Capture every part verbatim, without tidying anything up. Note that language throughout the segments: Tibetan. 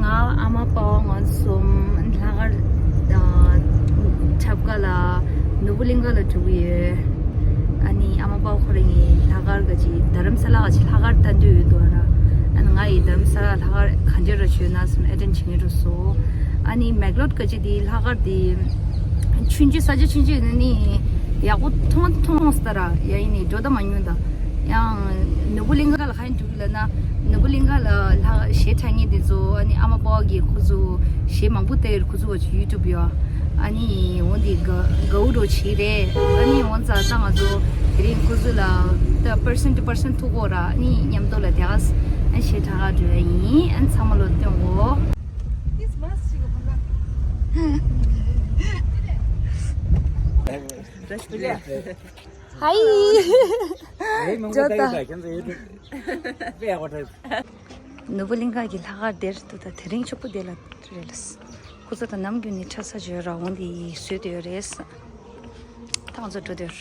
ང་ཨ་མ་པ་ང་གསུམ་ལྷག་དཀར་ཨ་ཁྲབ་ཀ་ལ་ནོར་བུ་གླིང་ག་ལ་འགྲོ་གི་ཡོད། ཨ་ནི་ཨ་མ་པ་ཁོ་རང་གི་ལྷག་དཀར་ག་ཅིག་རྡ་རམ་ས་ལ་ག་ཅིག་ལྷག་དཀར་ལྟ་འདོད་ཡོད་འདུག་ར། ཨ་ནི་ང་ཡི་རྡ་རམ་ས་ལ་ལྷག་དཀར་ག་འདྲ་ར་བྱོས་ན་སུམ་ཨེ་ཏན་བྱེད་ངེས་འགྲོ་སོ། ཨ་ནི་མེག་ལོད་ག་ཅིག་དེ་ལྷག་དཀར་དེ་ཆུང་ཆུང་ས་ཆ་ཆུང་ཆུང་ནི་ཡག་པོ་མཐོང་མཐོང་སྟ་ར་ཡ་ཡིན་ནི་འགྲོ་ད་མ་མྱོང་ད། ཡང་ནོར་བུ་གླིང་ག་ལ་ཁ་ཡིན་འགྲོ་གི་ལ་ན། ནོར་བུ་གླིང་ག་ལ་ལྷག་གཞས་འཁྲབ་མཁན་དེ་ཚོ་ཨ་ནི་ཨ་མ་པ་གི་ཁོ་ཚོ་གཞས་མང་པོ་བལྟས་ཡོད། ཁོ་ཚོ་བ་ཡུ་ཊུབ་ཡོད། ཨ་ནི་འོ་འདི་ག་གའུ་རོ་བྱེད་རེད། ཨ་ནི་འོ་ཙ་ཙ་ང་ཚོ་དེ་རིང་ཁོ་ཚོ་ལ་ད་པར་སན་ཊུ་པར་སན་ཊུ་ཐུག་གོ་ར། ཨ་ནི་མཉམ་དུ་ལ་དེ་ག་ཨ་གཞས་འཁྲབ་ག་འགྲོ་ཡ་ཡིན། ཨ་ནི་ཚང་མ་ལོ་སྟོན་གོ། ཧའི། ཇོ་ད། ནོར་བུ་གླིང་ག་གི་ལྷག་དཀར་དེར་འདུག་ད་དེ་རིང་ཕྱུག་པོ་དེ་ལ་རེད་ལ། ཁོ་ཚོ་ད་ནམ་རྒྱུན་ནས་འཁྲབ་ས་བརྗོད་ར་འོང་དེ་བཟོས་དེ་ཡོད་རེད། ད་ང་ཚོ་འགྲོ་དེར།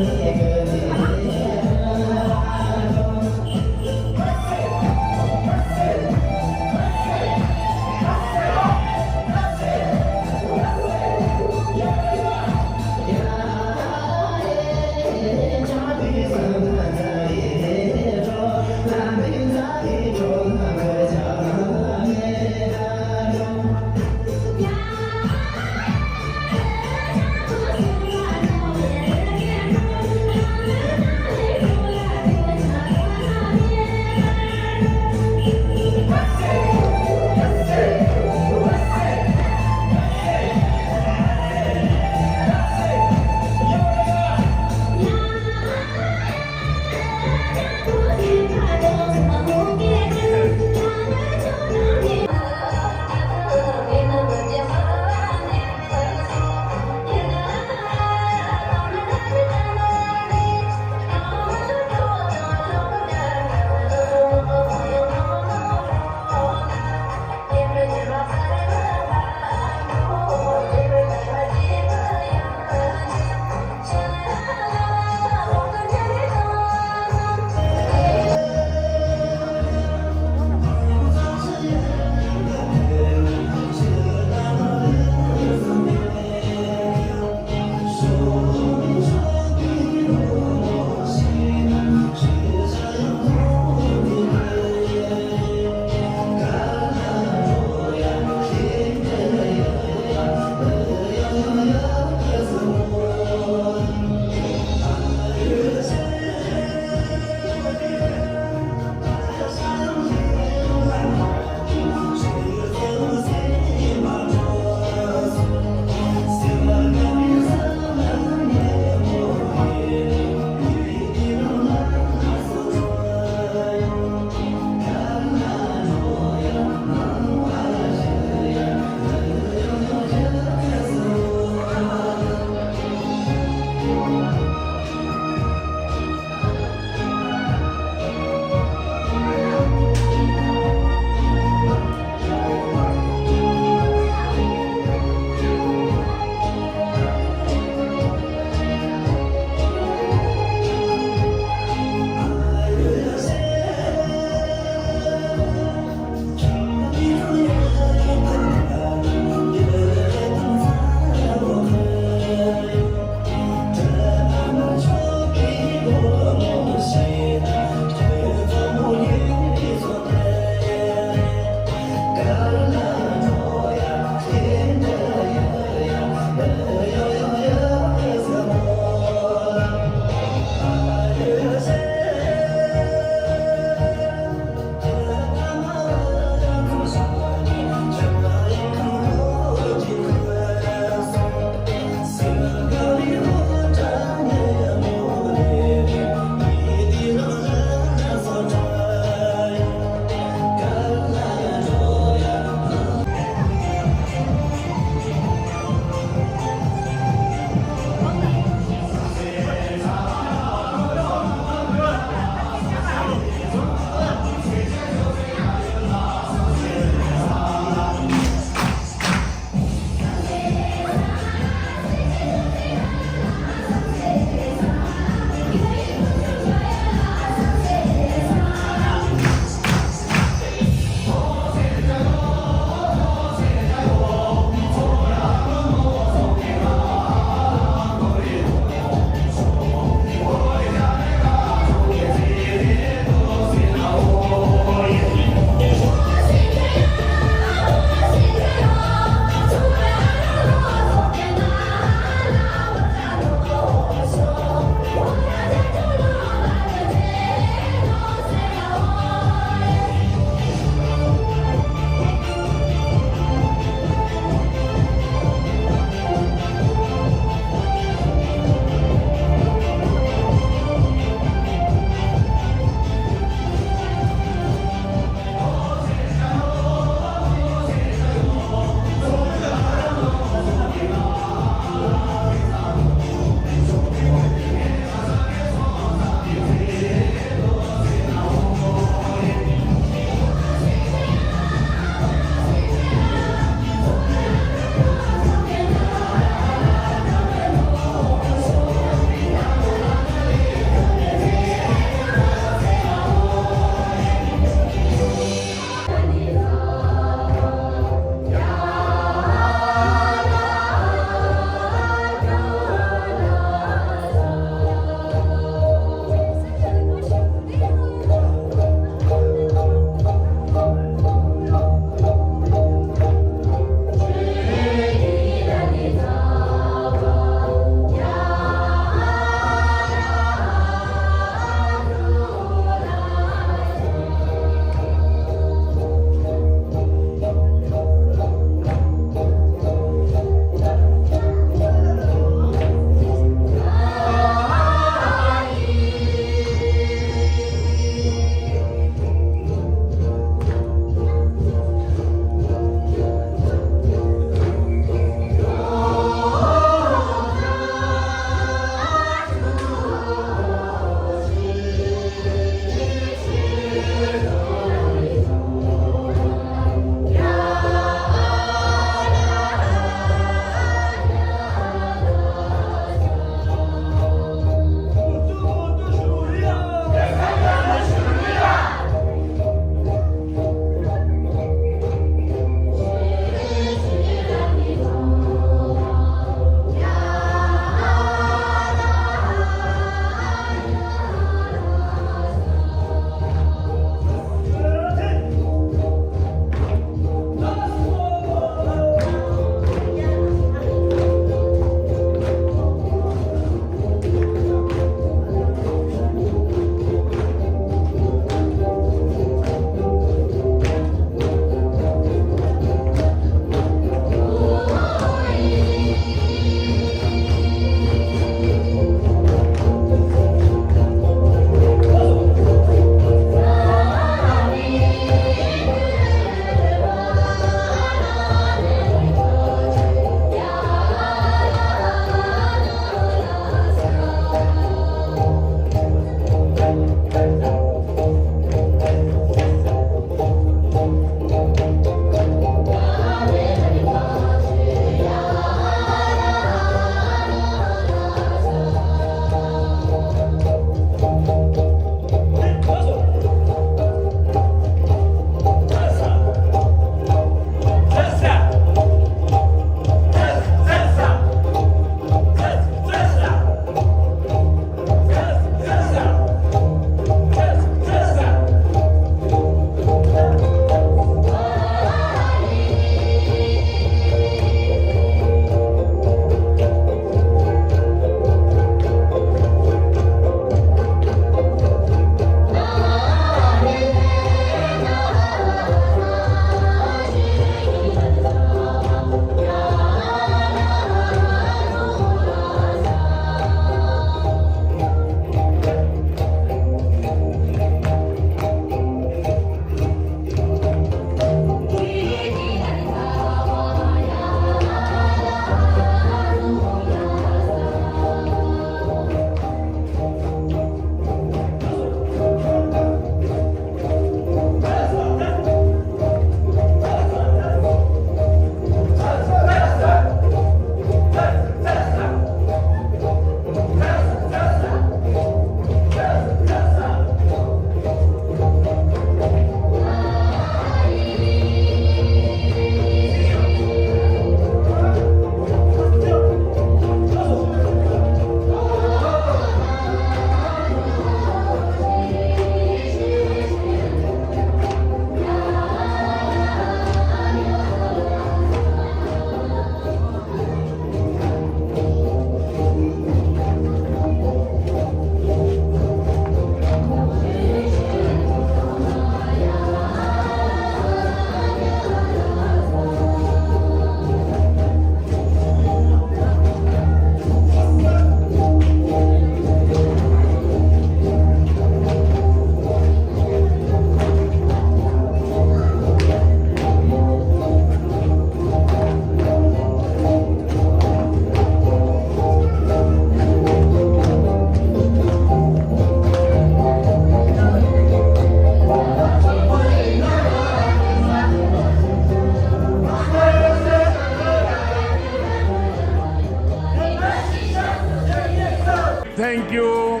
Thank you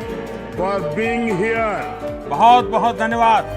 for being here. बहुत बहुत धन्यवाद।